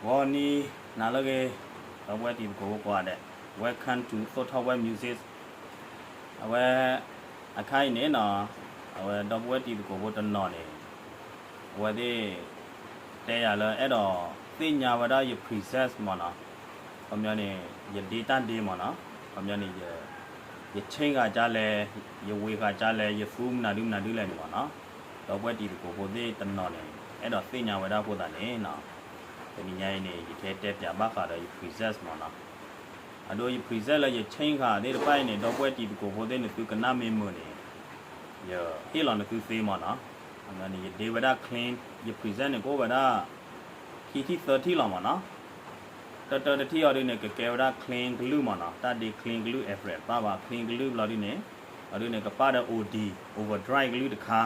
ဂီၤနံၤနၤလၢအဂ့ၤ, ဒီပုၢ်ဝဲၢ်တံၤသကိးဖိကိးဂၤဒဲး, Welcome to Thought Talk Web Music. အဝဲ အခါအံၤန့ၣ်နီၤ, အဝဲဒီပုၢ်ဝဲၢ်တံၤသကိးဖိတနီၤန့ၣ် အဝဲသ့ၣ် တဲယၤလၢအဲၣ်ဒိးသ့ၣ်ညါဝဲဒၣ်ယ preset မ့ၢ်နီၤ, ခီပညီန့ၣ် ယဒ့တၢ်ဒ့မ့ၢ်နီၤ, ခီပညီန့ၣ် ယ change ဃာ်ကလဲၣ်, ယဝ့ၤဃာ်ကလဲၣ်, ယသူမနုၤဒုမနုၤဒုလဲၣ်န့ၣ်မ့ၢ်နီၤ, ဒီပုၢ်ဝဲၢ်တံၤသကိးဖိသ့ၣ်တနီၤန့ၣ် အဲၣ်ဒိးသ့ၣ်ညါဝဲဒၣ်အဃိသတးန့ၣ်နီၤ, တနံၤညါအံၤန့ၣ် ယကဟဲတဲပၠးဘၣ်ဃးဒီးယ preset မ့ၢ်နီၤ, အဒိယ preset လၢယ change ဃာ်သ့ၣ်တဖၣ်အံၤန့ၣ် ဒီပုၢ်ဝဲၢ်တံၤသကိးဖိသ့ၣ် နသုကနၣ်မ့ၢ်မုာ်န့ၣ် ယဟ့ၣ်လီၤနသုသ့မ့ၢ်နီၤ, န့ၣ် ယဒ့ဝဲဒၣ် clean, ယ preset န့ၣ် ကအိၣ်ဝဲဒၣ် ခံထံၣ်သၢထံၣ်လီၤမ့ၢ်နီၤ, တၢတၢတထံၣ်အီၤဒုန့ၣ် ကကဲဝဲဒၣ် clean ကလုၢ်မ့ၢ်နီၤ, တၢ်ဒ့ clean ကလုၢ် effect ပၣ်ဘၣ် clean ကလုၢ်ဘျီဒုန့ၣ်, အဒုန့ၣ် ကပၣ်ဒီး O D, overdrive ကလုၢ်တခါ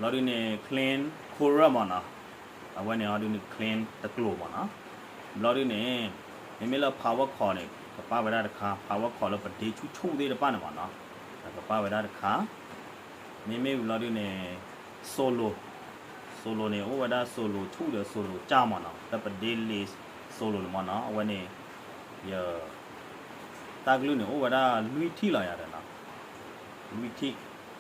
ဘျီဒုန့ၣ် clean chorus မ့ၢ်နီၤ, အဝဲန့ၣ်အီၤဒုန့ၣ် clean တကျိၤမ့ၢ်နီၤ, ဘျီဒုန့ၣ် မ့မ့ၢ်လၢ power chord န့ၣ် ကပၣ်ဝဲဒၣ်တခါ, power chord လၢပဒ့ဆူၣ်ဆူၣ်သ့ၣ်တဖၣ်န့ၣ်မ့ၢ်နီၤ, ကပၣ်ဝဲဒၣ်တခါ, မ့မ့ၢ်ဘျီဒုန့ၣ် solo, solo န့ၣ် အိၣ်ဝဲဒၣ် solo ဆူၣ်ဒီး solo ကၢ်မ့ၢ်နီၤ, လၢပဒ့လ့ solo န့ၣ်မ့ၢ်နီၤ, အဝဲန့ၣ် ယ တၢ်ကလုၢ်န့ၣ် အိၣ်ဝဲဒၣ်လွံၢ်ထံၣ်လီၤယၤဒီးနီၤ, လွံၢ်ထံၣ်,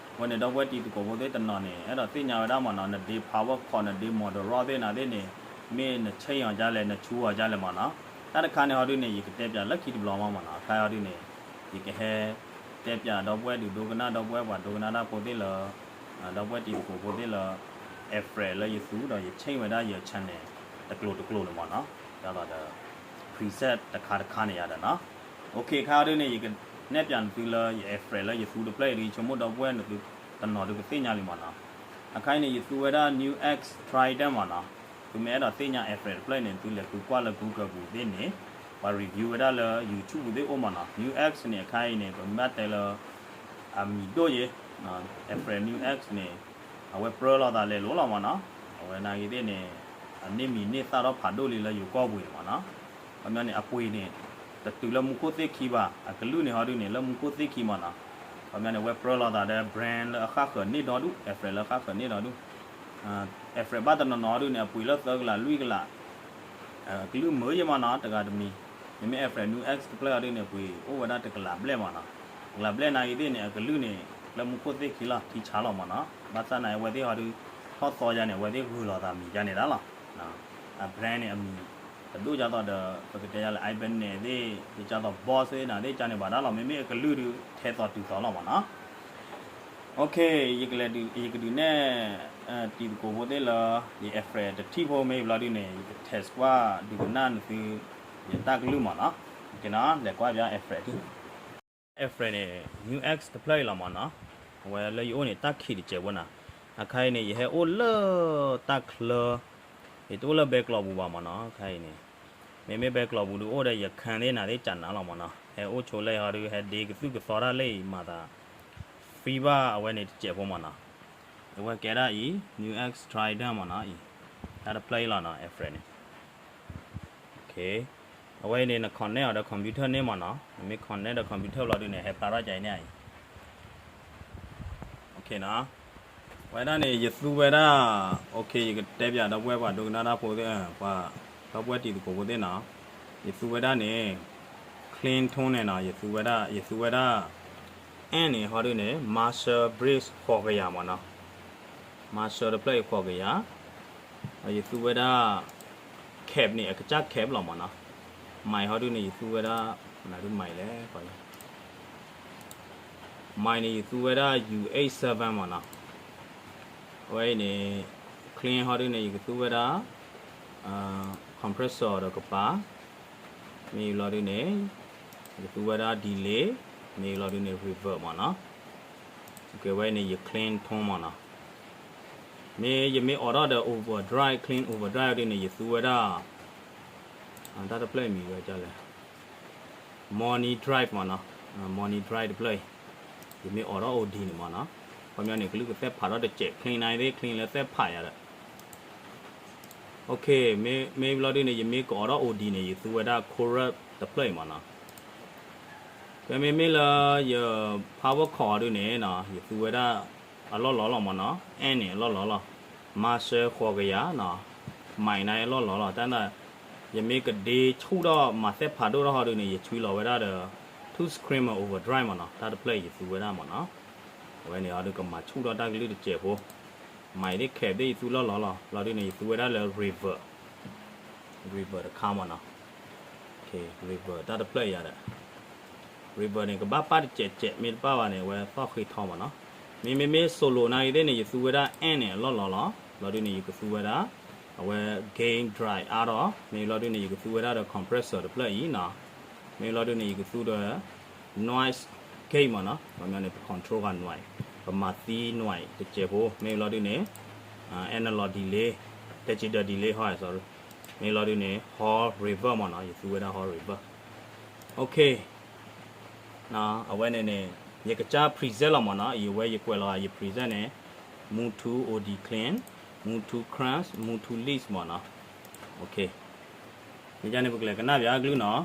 အဝဲန့ၣ် ဒီပုၢ်ဝဲၢ်တံၤသကိးဖိသ့ၣ်တနီၤန့ၣ် အဲၣ်ဒိးသ့ၣ်ညါဝဲဒၣ်မ့ၢ်နီၤ, နဒ့ power chord နဒ့ modular သ့ၣ်နၤသ့ၣ်န့ၣ် မ့ၢ်န change အီၤဒ်လဲၣ် နဆူအီၤဒ်လဲၣ်မ့ၢ်နီၤ, တၢ်တခါန့ၣ်ဟီဒုန့ၣ် ယကတဲပၠးလၢခံတဘျီမ့ၢ်နီၤ, အခါအီၤဒုန့ၣ် ယကဟဲ တဲပၠးဒီပုၢ်ဝဲၢ်ဒုးဒိကနၣ် ဒီပုၢ်ဝဲၢ်ပှၤဒိကနၣ်တၢ်ဖိသ့ၣ်လၢ ဒီပုၢ်ဝဲၢ်တံၤသကိးဖိသ့ၣ်လၢ effect လၢယသူဒီးယ change ဝဲဒၣ်ယ channel တကျိၤတကျိၤန့ၣ်မ့ၢ်နီၤ, ဒ်သိးဒီး preset တခါတခါန့ၣ်ယၤဒီးနီၤ, OK ခါအီၤဒုန့ၣ် ယကနဲၣ်ပၠးနသုလၢယ effect လၢယသူတဖျၢၣ်အံၤဒု ဆိကမိၣ်ဒီပုၢ်ဝဲၢ်နသုတနီၤဒုကသ့ၣ်ညါလံမ့ၢ်နီၤ, အခါအံၤန့ၣ် ယသူဝဲဒၣ် Nu-X Trident မ့ၢ်နီၤ, သုမ့ၢ်အဲၣ်ဒိးသ့ၣ်ညါ effect တဖျၢၣ်အံၤန့ၣ် သုလဲၤဃုကွၢ်လၢ Google ပူၤသ့ၣ်န့ၣ်, ပှၤ review ဝဲဒၣ်လၢ YouTube ပူၤသ့ၣ်အိၣ်မ့ၢ်နီၤ, Nu-X န့ၣ် အခါအံၤန့ၣ် ပမ့ၢ်ဘၣ်တဲလၢ အမံၤဒိၣ်ယဲ effect Nu-X န့ၣ် အဝဲပြၢလိာ်သးလဲၤလိာ်လီၤမ့ၢ်နီၤ, အဝဲနာ်ဂ့ၤသ့ၣ်န့ၣ် အန့ၢ်မံၤန့ၢ်သၣ်ထီၣ်ဖးဒိၣ်လံလၢယိၤကီၢ်ပူၤန့ၣ်မ့ၢ်နီၤ, ခီပညီန့ၣ် အပှ့ၤန့ၣ် တတုၤလၢမူခိၣ်သ့ၣ်ခံဘၣ်, အကလုၢ်န့ၣ်ဟီဒုန့ၣ် လၢမူခိၣ်သ့ၣ်ခံမ့ၢ်နီၤ, ခီပညီန့ၣ် အဝဲပြၢလိာ်သးဒီး brand လၢအဃၣ်ဃၢၤန့ၢ်ဒီဒူၣ်, effect လၢအဃၣ်ဃၢၤန့ၢ်ဒီဒူၣ်, effect ဘၣ်တနီၤနီၤဟီဒုန့ၣ် အပှ့ၤလၢသၢကလးလွံၢ်ကလး ကလုၢ်မုာ်ယဲမ့ၢ်နီၤ, တဂၤတမံၤ, မ့မ့ၢ် effect Nu-X တဖျၢၣ်အီၤဒုန့ၣ် ပှ့ၤအိၣ်ဝဲဒၣ်တကလးဘျဲၣ်မ့ၢ်နီၤ, တကလးဘျဲၣ်နာ်ဂ့ၤသ့ၣ်န့ၣ် အကလုၢ်န့ၣ် လၢမူခိၣ်သ့ၣ်ခံလီၤ ထံဆါလီၤမ့ၢ်နီၤ, ဘၣ်ဆၣ်နာ်အဝဲသ့ၣ်ဟီဒု ထီၣ်သီယါန့ၣ် အဝဲသ့ၣ်ဂုာ်လိာ်သးမံၤယါန့ၣ်ဒၣ်လီၤ, အ brand န့ၣ် အမံၤ တဒိၣ်ဒ်သိးဒီး ပကတဲယါလၢ Ibanez သ့ၣ် ဒ်သိး Boss သ့ၣ်နၤသ့ၣ်ကါန့ၣ်ဘၣ်ဒၣ်လီၤ, မ့မ့ၢ်အကလုၢ်ဒု ထဲသိးတုၤသိးလီၤမ့ၢ်နီၤ. OK, ယကလဲၤဒုး ယကဒုးနဲၣ် တံၤသကိးဖိသ့ၣ်လၢ ယ effect တထံၣ်ဖိမ့ၢ်ဘျီဒုန့ၣ် ယက test ကွၢ်ဒုးကနၣ်နသု ယတၢ်ကလုၢ်မ့ၢ်နီၤ. က့ၤနီၤ လဲၤကွၢ်ပျါ effect တံၢ် effect န့ၣ် Nu-X တဖျၢၣ်အံၤလီၤမ့ၢ်နီၤ. အဝဲလၢယအိၣ်န့ၣ် တၢ်ခံးတစဲးဖိနီၤ. အခါအံၤန့ၣ် ယဟဲအိၣ်လၢတၢ်ချၢ ယတအိၣ်လၢ background ပူၤဘၣ်မ့ၢ်နီၤ. အခါအံၤန့ၣ် မ့မ့ၢ် background ပူၤဒုးအိၣ်ဒီးယ cam သ့ၣ်နၤသ့ၣ်ကနၤလီၤမ့ၢ်နီၤ. ဟဲအိၣ်ဆိလၢဟီဒုး ဟဲဒ့ကသုၣ်ကသီတၢ်လၢအံၤမၤသး free ဘၣ်အဝဲန့ၣ်တစဲးဖိမ့ၢ်နီၤ. အဝဲကဲဒၣ်အံၤ Nu-X Trident မ့ၢ်နီၤအံၤ, တၢ်တဖျၢၣ်အံၤလီၤနီၤ effect န့ၣ်. အဝဲအံၤန့ၣ် န connect အီၤဒီး computer န့ၣ်မ့ၢ်နီၤ. နမ့ၢ် connect ဒီး computer ဘျီဒုန့ၣ် ဟဲဖျါထီၣ်ကါအံၤန့ၣ်အံၤ OK နီၤ. ဝဲဒၣ်န့ၣ် ယသူဝဲဒၣ် OK ယကတဲပျးဒီပုၢ်ဝဲၢ်ပှၤဒိကနၣ်တၢ်ဖိသ့ၣ် ပှၤဒီပုၢ်ဝဲၢ်တံၤသကိးဖိသ့ၣ်နီၤ. ယသူဝဲဒၣ်န့ၣ် clean tone န့ၣ်နီၤ. ယသူဝဲဒၣ် ယသူဝဲဒၣ် amp န့ၣ် ဟီဒုန့ၣ် Marshall Bridge ဃိးကယၤမ့ၢ်နီၤ. Marshall တဖျၢၣ်အံၤဃိးကယၤ ဒီးယသူဝဲဒၣ် cab န့ၣ် အကစၢ် cab လီၤမ့ၢ်နီၤ. mic ဟီဒုန့ၣ် ယသူဝဲဒၣ် နဒု mic လဲၣ် mic န့ၣ် ယသူဝဲဒၣ် U eight seven မ့ၢ်နီၤ. အဝဲအံၤန့ၣ် clean ဟီဒုန့ၣ် ယကသူဝဲဒၣ် compressor ဒီးကပၤ မ့ၢ်ဘျီဒုန့ၣ် ယကသူဝဲဒၣ် delay မ့ၢ်ဘျီဒုန့ၣ် reverb မ့ၢ်နီၤ. အဝဲအံၤန့ၣ် ယ clean tone မ့ၢ်နီၤ. မ့ၢ်ယမ့ၢ်အိးထီၣ်ဒီး overdrive, clean overdrive ဒုန့ၣ် ယသူဝဲဒၣ် တၢ်တဖျၢၣ်အံၤမံၤဝဲဒ်လဲၣ် Mono Drive မ့ၢ်နီၤ. Mono Drive တဖျၢၣ်အံၤ ယမ့ၢ်အိးထီၣ် O D န့ၣ်မ့ၢ်နီၤ. ခီပညီန့ၣ် ကလုၢ်ကသဲၣ်ဖးထီၣ်တစဲး clean န့ၣ်သ့ၣ် clean လၢသဲၣ်ဖးယၤဒီး OK, မ့ၢ်ဘျီဒုန့ၣ် ယမ့ၢ်ကအိးထီၣ် O D န့ၣ် ယသူဝဲဒၣ် chorus တဖျၢၣ်အံၤမ့ၢ်နီၤ. ကဲမ့မ့ၢ်လၢယ power chord ဒုန့ၣ်နီၤ ယသူဝဲဒၣ်အလီၢ်လီၤလီၤမ့ၢ်နီၤ. amp န့ၣ်အလီၢ်လီၤလီၤ Marshall ဃိးကယၤနီၤ. mic န့ၣ်အလီၢ်လီၤလီၤ. တၢ်န့ၣ် ယမ့ၢ်ကဒ့ဆူၣ်ထီၣ်မၤသ့ၣ်ဖးဒိၣ်ထီၣ်ဟီဒုန့ၣ် ယဆွံလီၤဝဲဒၣ်ဒီး two screamer overdrive မ့ၢ်နီၤ. တၢ်တဖျၢၣ်အံၤယသူဝဲဒၣ်မ့ၢ်နီၤ. အဝဲန့ၣ်ဟီဒုကမၤဆူၣ်ထီၣ်တၢ်ကလုၢ်တစဲးဖိ. mic သ့ၣ် cab သ့ၣ် ယသူလီၢ်လီၤလီၤ. လီၤဒုန့ၣ် ယသူဝဲဒၣ်လၢ reverb, reverb တခါမ့ၢ်နီၤ. reverb တၢ်တဖျၢၣ်အံၤဒီး reverb န့ၣ် ကဘၣ်ပၣ်တစဲးစဲး မ့ၢ်တပၣ်ဘၣ်န့ၣ် အဝဲသီၣ်ဃ့ထီမ့ၢ်နီၤ. မ့မ့မ့ၢ် solo နာ်ဂ့ၤသ့ၣ်န့ၣ် ယသူဝဲဒၣ် amp န့ၣ် အလီၢ်လီၤလီၤ. လီၤဒုန့ၣ် ယကသူဝဲဒၣ် အဝဲ gain drive အါထီၣ်. မ့ၢ်လီၤဒုန့ၣ် ယကသူဝဲဒၣ်ဒီး compressor တဖျၢၣ်အံၤနီၤ. မ့ၢ်လီၤဒုန့ၣ် ယကသူဒီး noise gate မ့ၢ်နီၤ. ခီပညီန့ၣ် ပ control ဃာ် noise, ပမၤသံ noise တစဲးဖိ. မ့ၢ်လီၤဒုန့ၣ် analog delay, digital delay ဟီ sorry. မ့ၢ်လီၤဒုန့ၣ် hall reverb မ့ၢ်နီၤ. ယသူဝဲဒၣ် hall reverb. Okay. အဝဲန့ၣ်န့ၣ် ယကစၢ် preset လီၤမ့ၢ်နီၤ. အံၤဝဲယကွဲးလီၤယ preset န့ၣ် move to O D clean, move to crunch, move to leads မ့ၢ်နီၤ. Okay. မ့ၢ်န့ၣ် ပကလဲၤကနၣ်ပၠးအကလုၢ်နီၤ.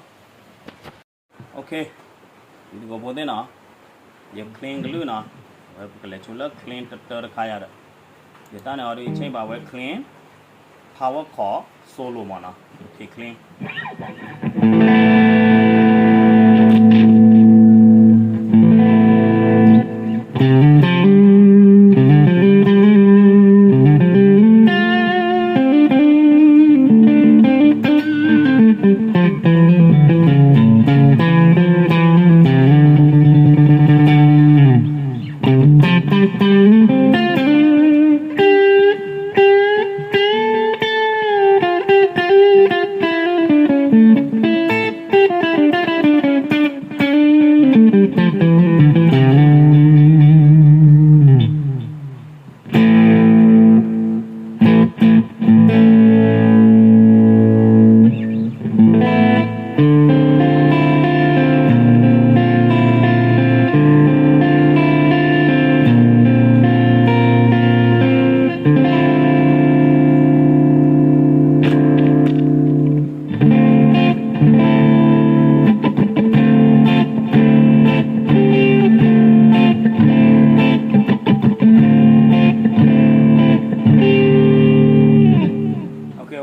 Okay. ယတံၤဖိသ့ၣ်နီၤ, ယ clean ကလုၢ်နီၤ. အဝဲပကလဲၤဆိလၢ clean တတၢတခါယၤဒီး ယတၢ်န့ၣ်အီၤဒု ယ change ဘၣ်ဝဲ clean, power chord, solo မ့ၢ်နီၤ. Okay, clean.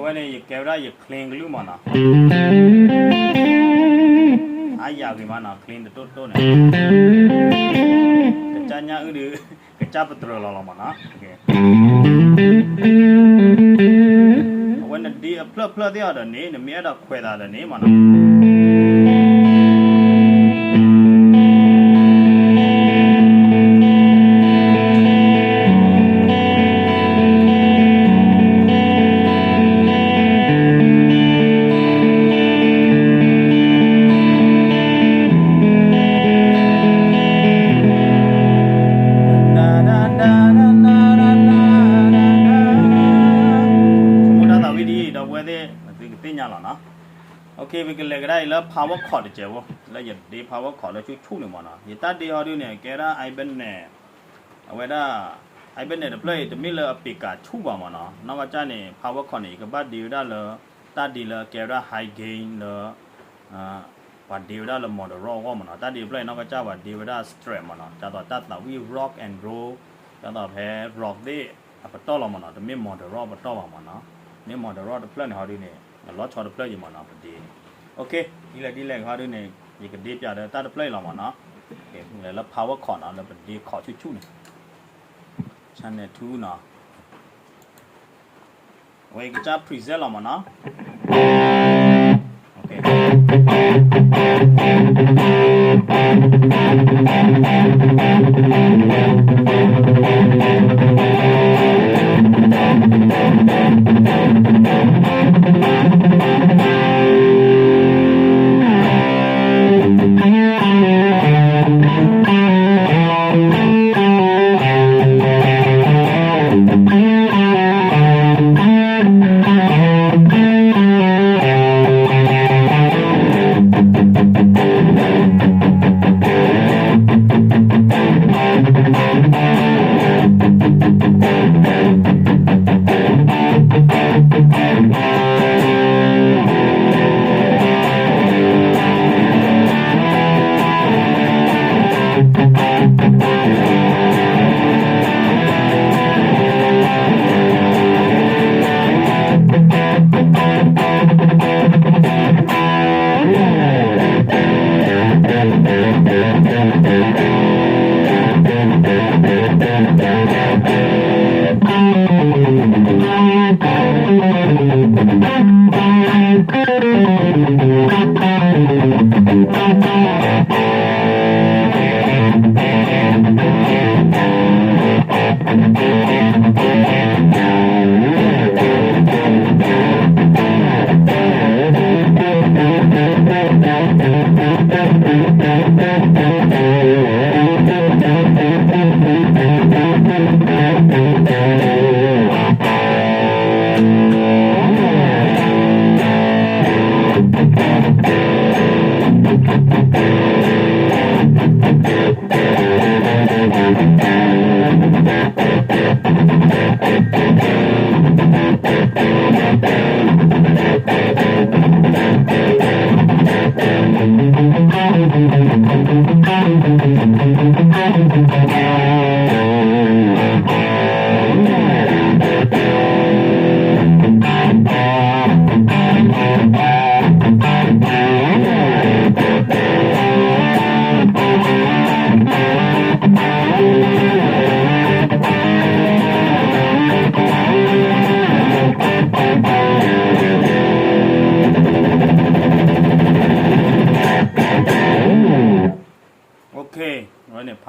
အဝဲန့ၣ် ယကဲဝဲဒၣ်ယ clean ကလုၢ်မ့ၢ်နီၤ. အါယၤဂ့ၤမးနီၤ clean တတိၢ်တိၢ်န့ၣ် ကစၢ်ညၣ်အုၣ်ဒီး ကစၢ်ပတြၢၤလီၤလီၤမ့ၢ်နီၤ. အဝဲနဒ့အဖျၢၣ်ဖျၢၣ်သ့ၣ်အီၤဒီးန့ၣ် နမ့ၢ်အဲၣ်ဒိးခွဲးသးဒီးန့ၣ်မ့ၢ်နီၤ. ဆိကမိၣ်တၢ်သးဝံၣ်ဒ်အံၤ ဒီပုၢ်ဝဲၢ်သ့ၣ် သုကသ့ၣ်ညါလီၤနီၤ. Okay, ပကလဲၤကဒါအံၤလၢ power chord တစဲးဖိ, လၢယဒ့ power chord လၢဆူၣ်ဆူၣ်န့ၣ်မ့ၢ်နီၤ. ယတၢ်ဒ့ဟီဒုန့ၣ် ကဲဒၣ် Ibanez, အဝဲဒၣ် Ibanez တဖျၢၣ်အံၤ တမ့ၢ်လၢအပ့ၤကၤဆူၣ်ဘၣ်မ့ၢ်နီၤ. နီၢ်ကစၢ်န့ၣ် power chord န့ၣ် ယကဘၣ်ဒ့ဝဲဒၣ်လၢ တၢ်ဒ့လၢကဲဝဲဒၣ် high gain လၢ ပှၤဒ့ဝဲဒၣ်လၢ modern rock အဂီၢ်မ့ၢ်နီၤ. တၢ်ဒ့တဖျၢၣ်အံၤ နီၢ်ကစၢ်ပှၤဒ့ဝဲဒၣ် Strat မ့ၢ်နီၤ. ဒ်သိးတၢ်သးဝံၣ် rock and roll, ဒ်သိးဖဲ rock သ့ၣ်အပတီၢ်လီၤမ့ၢ်နီၤ. တမ့ၢ် modern rock ပတီၢ်ဘၣ်မ့ၢ်နီၤ. မ့ၢ် modern rock တဖျၢၣ်န့ၣ်ဟီဒုန့ၣ် အလီၤဆီတဖျၢၣ်ယံၤမ့ၢ်နီၤ ပဒ့န့ၣ်. Okay, ဒ်လဲၣ်ဒ်လဲၣ်ဟီဒုန့ၣ် ယကဒ့ပၠးဒီးတၢ်တဖျၢၣ်အံၤလီၤမ့ၢ်နီၤ. လဲၤလၢ power chord နီၤ လၢပဒ့ chord ဆူၣ်ဆူၣ်န့ၣ် channel two နီၤ. အဝဲကစၢ် preset လီၤမ့ၢ်နီၤ. Okay.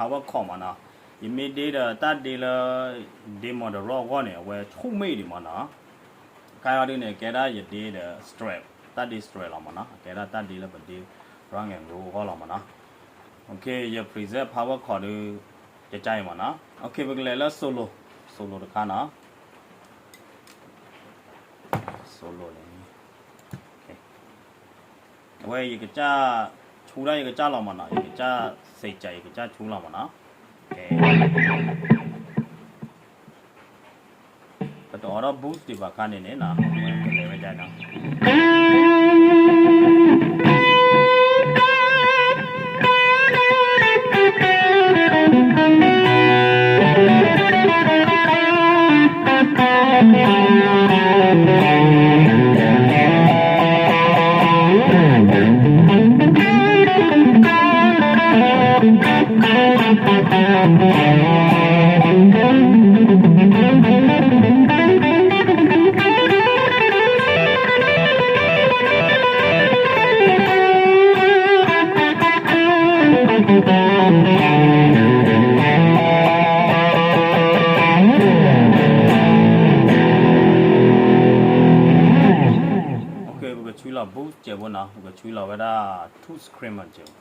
power chord မးနီၤ. ယမ့ၢ်ဒ့ဒီးတၢ်ဒ့လၢ ဒ့မီၤဒီရီအဂီၢ်န့ၣ် အဝဲဆူၣ်မ့ၢ်ဒံးမးနီၤ. ကဲအီၤဒုန့ၣ် ကဲဒၣ်ယဒ့ဒီး straight, တၢ်ဒ့ straight လီၤမးနီၤ. ကဲဒၣ်တၢ်ဒ့လၢပဒ့ rock and roll အဂီၢ်လီၤမးနီၤ. ယ preset power chord ဒု ကကါအံၤမးနီၤ. ပကလဲၤလၢ solo, solo တခါနီၤ. solo န့ၣ် အဝဲယကစၢ် ဆူဒၣ်ယကစၢ်လီၤမးနီၤ, ယကစၢ် စံးကး ယကစၢ်ဆူလီၤမးနီၤ. ပတအိးထီၣ် boost ဒံးဘၣ်ခါန့ၣ်န့ၣ်နီၤ, ပလဲၤဝဲဒၣ်နီၤ. ပကဆူလီၤ boost စဲးဖိနီၤ, ပကဆူလီၤဝဲဒၣ် two screamer စဲးဖိ.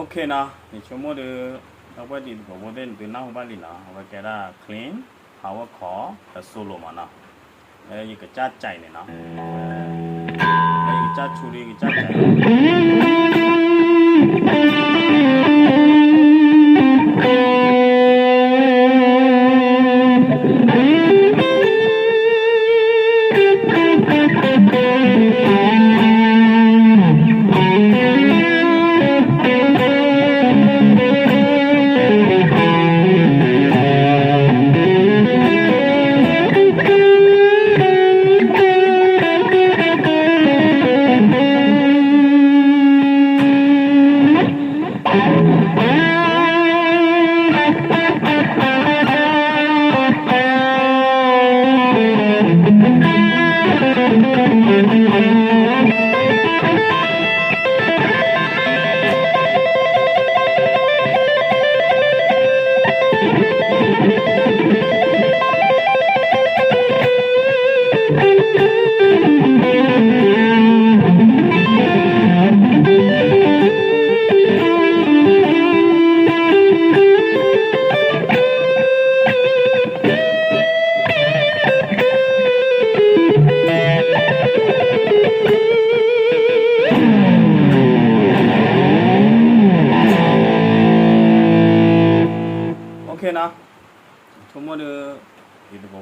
Okay နီၤ, ယဆိကမိၣ်ဒီး အဝဲဒ်သကိးဖိသ့ၣ်န့ၣ် သုနၢ်ဟူဘၣ်လံနီၤ, အဝဲကဲဒၣ် clean power chord ဒီး solo မးနီၤ, လၢယကစၢ်ကးန့ၣ်နီၤ, လၢယကစၢ်ဆူဒီးယကစၢ်ကး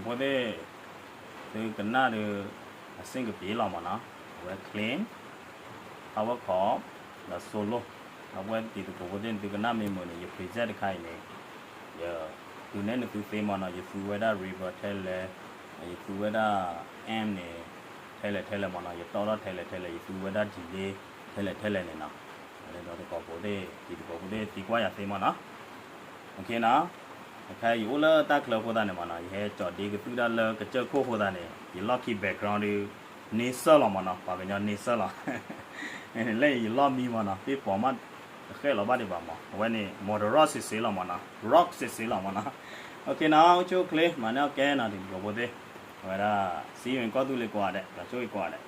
ဖိသ့ၣ်, သုကနၣ်ဒီး အဆင်ပြေလီၤမၢ်နီၤ, အဝဲ clean, power chord, ဒီး solo, အဝဲတံၤသကိးဖိသ့ၣ်န့ၣ် သုကနၣ်မ့ၢ်မုာ်န့ၣ် ယ preset တခါအံၤန့ၣ် ယ သုန့ၣ်နသုသ့မၢ်နီၤ, ယသူဝဲဒၣ် reverb ထဲလဲၣ်, ယသူဝဲဒၣ် amp န့ၣ် ထဲလဲၣ်ထဲလဲၣ်မၢ်နီၤ, ယတီၢ်ထီၣ်ထဲလဲၣ်ထဲလဲၣ်, ယသူဝဲဒၣ် delay ထဲလဲၣ်ထဲလဲၣ်န့ၣ်နီၤ, ဒီးသကိးဖိသ့ၣ် တံၤသကိးဖိသ့ၣ်သံကွၢ်ယၤသ့မၢ်နီၤ. တခါအံၤယအိၣ်လၢတၢ်ချၢအဃိသတးန့ၣ်မၢ်နီၤ, ယဟဲကၠီၤဒ့ကသုၣ်ဒၣ်လၢကစၢၢ်ခိၣ်အဃိသတးန့ၣ် ယလီၢ်ခံ background ဒုး န့ဆၢၣ်လီၤမၢ်နီၤ, ပှၤကညီန့ဆၢၣ်လီၤ, လၢယလီၢ်မံမၢ်နီၤ, ပ့ၢ်ပိာ်မးတဃဲၣ်လီၤဘၣ်ဒံးဘၣ်မၢ်, အဝဲန့ၣ် modern rock စ့ၢ်စ့ၢ်လီၤမၢ်နီၤ, rock စ့ၢ်စ့ၢ်လီၤမၢ်နီၤ. နီၤ အိၣ်ဆူၣ်အိၣ်ချ့ မၤန့ၢ်အီၣ်ကဲနီၤ တံၤသကိးဖိသ့ၣ်, အဝဲဒၣ် စံးဝဲကီၢ်သူလ့ၤကိးဂၤဒဲး, ဒီးဆိၣ်ဂ့ၤကိးဂၤဒဲး.